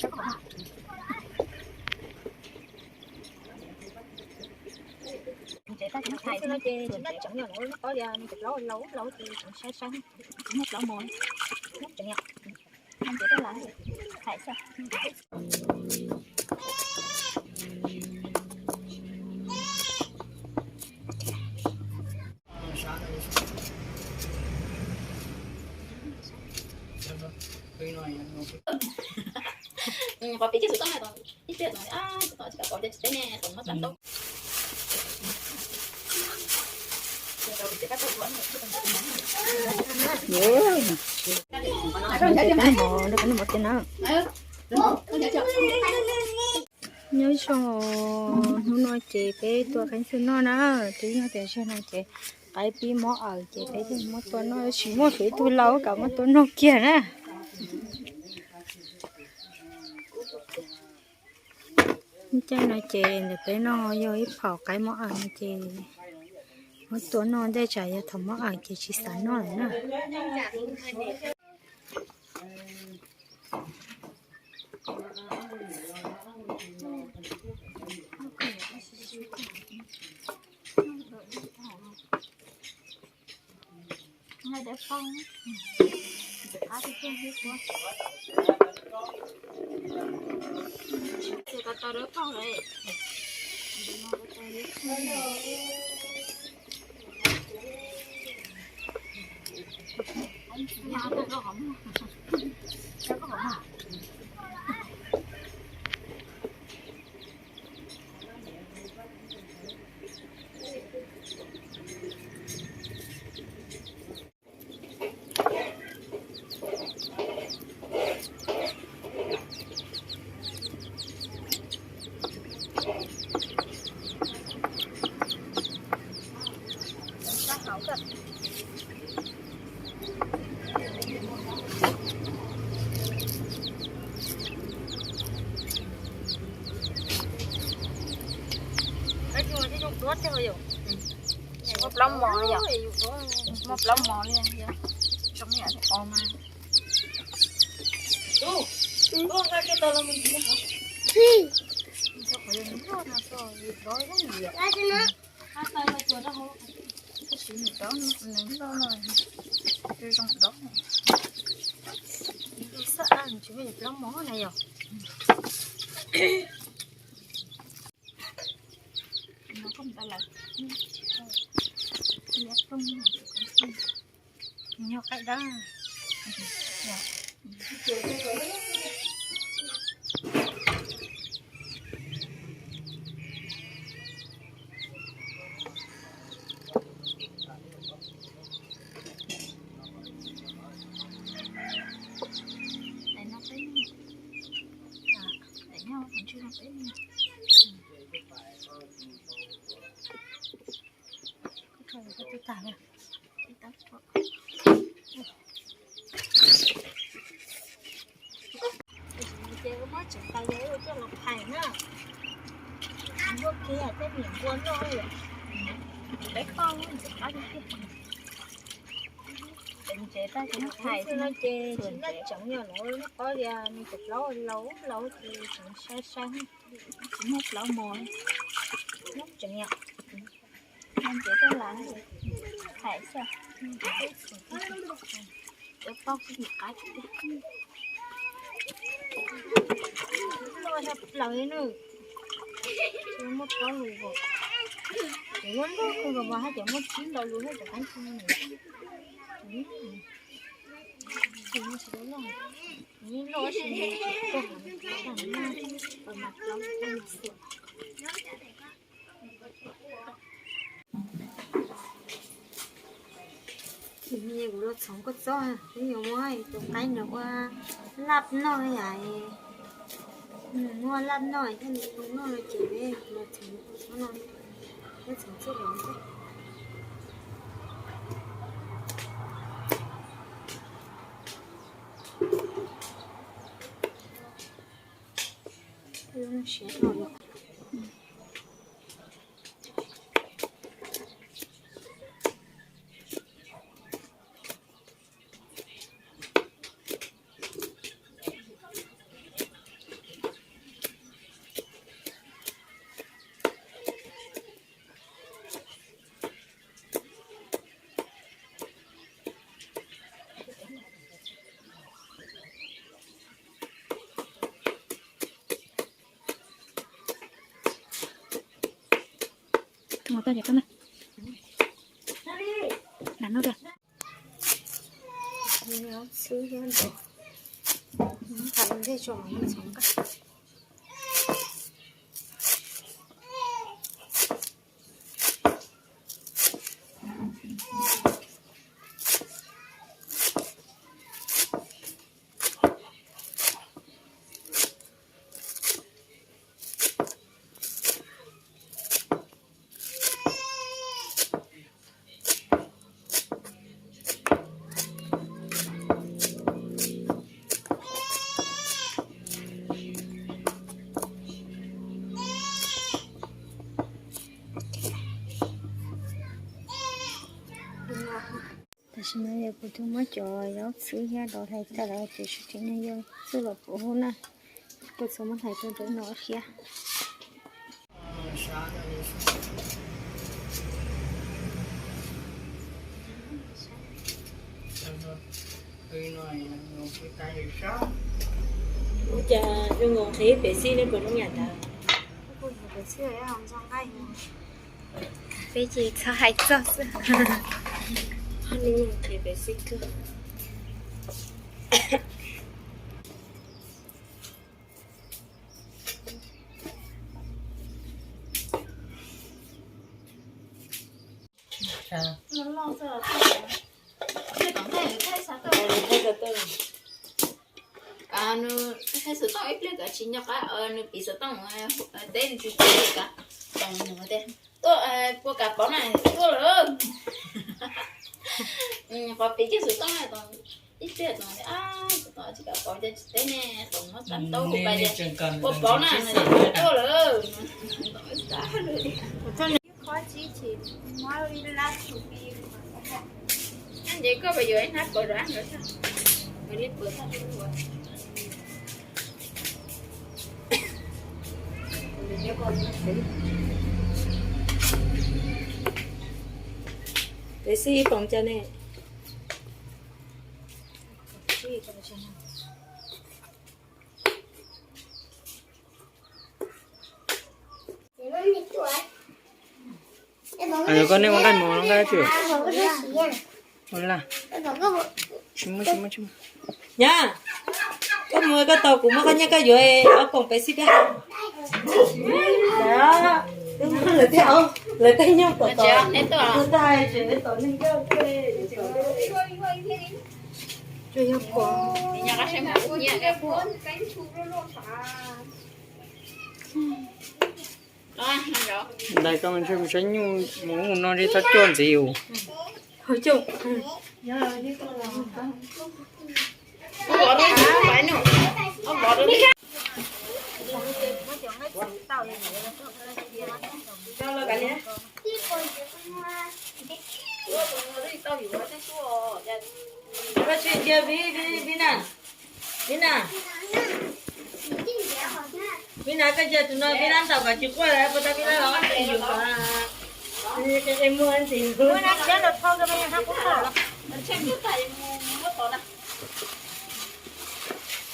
Ces tag kis no ces tsis nyob tseem, yog lawv nyob qhov tias nws cov plaub laus laus ces tseem sai sai, tsis muaj plaub mos, nyob tseem yom. Ces tag las hais xwb. Qhov pib ces xov tooj na, ib pliag tod, xov tooj tsis tau pom tias tsis teb ne, tau muab tau tau. Nyob zoo, hnub no ces peb tua qaib ntxhw noj na, twb yog tias zaum no ces qaib pib mob awm ces peb thiaj muab tua noj, tsis muaj ib tug laus kam muab tua noj kiag na. Lub caij no ces ntawm peb no yog ib phaum qaib mob awm no ces muab tua noj ntej tsam yog thaum mob awm ces tsis xav noj lawm na. Muaj plaub mos yom, muaj plaub mos li yom, zoo yam o mas. Yog qaib dawb. Ces muab tseem taws coj los phais na. Muab kiag tej niam npua noj. Peb koj muab qab tiag tiag. Ces tag kis no ces tsis nyob tseem, yog lawv nyob qhov tias nws cov plaub laus laus ces tseem sai sai, tsis muaj plaub mos, nyob tseem yom. Ces tag las hais xwb, cov poj xwb qab tiag tiag. Loj yog plaws na, muab plaub lus, ces muab lub kawg nkaus mas haj yam muab tsib ntau lus thiab cov qaib ntxhw no. Loj sis, kuv los txhoov kua txob, kuv yuav muab tus qaib no ua laj noj yom. Muab laj noj thiaj li zoo noj no ces peb los txhoov kua txob no, peb txhoov txuj los xwb. Siav dhau lawm. Tau ces koj na. Lam no kìa. Xwb thiab ntawd. Nqa ntej tso mas txhoov nqa. Tam sim no yog kuv twb muab cov zaub txhwb thiab dov hlais tag lawm ces sawv tsees no yog txuj lom pov hub na, kuv txhob muab hlais rau ntawm no thiab. Ua cas zoo nkaus nqhis pem xij ne, puas zoo yam ntawd? Peb ces txhob hais txog xwb. Qhib pem xij kawg. Nws thaij xov tooj ib pliag kav tsij nco qab, nws piv xov tooj teb nws tsis teb li kav, tuaj puas kav pauv na, tuaj lawm. Qhov piv kiag xov tooj na, ib pliag tsis kav pauv ces tsis teb ne, tau muab kav tau hu pais tias puas pauv na, tuaj lawm. Qhov tsis tsis muab lab tshum pi. Nce koj pes yuav ib hnab pawv rau ab nkawd tag, li pawv tag. Peb xij ib poom cas ne? Koj nej ua nqaij mov no nqaij twg? Nyab, koj mus koj tau kuv muab koj nyiaj koj yuav ob koom peb xij thiab. Lawv tej nyuag pom tau, tsis tau tau neeg koj. Ntawm koj ntshe kuv saib nyuj mus no tsis txhob cuaj ntxiv yus. Koj tsis cia Vib, Vib na, Vib na, Vib na, koj cia tus no Vib na ntaus kom tsis quaj lawm, puas tau Vib na los yus kom qe muag ntxiv.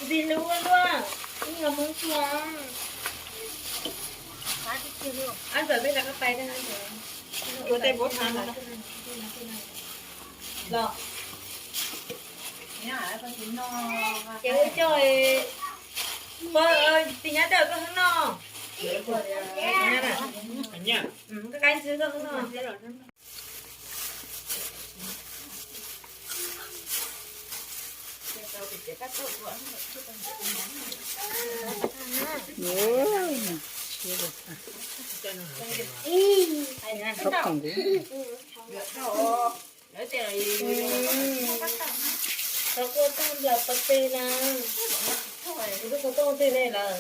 Vib lub ua luaj, ib yog Hmoob tsuag. Ab ntxawm peb rov qab pais, ua tej npau taws los. Ces ua coj, tis nyab dawm koj hnub no. Koj qaib ntxwb koj hnub no. Xov tooj nplawm pov tseg na. Kuv xov tooj twg ne lawm?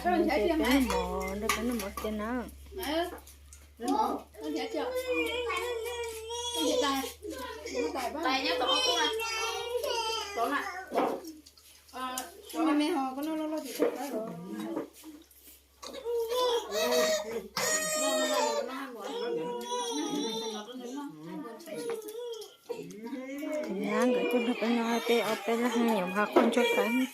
Peb noj mov, nrog peb noj mov kiag na. Nyab nkawd kuj nrog peb noj, peb ob peb leeg yuav mus hauv qhov ntsuag pais.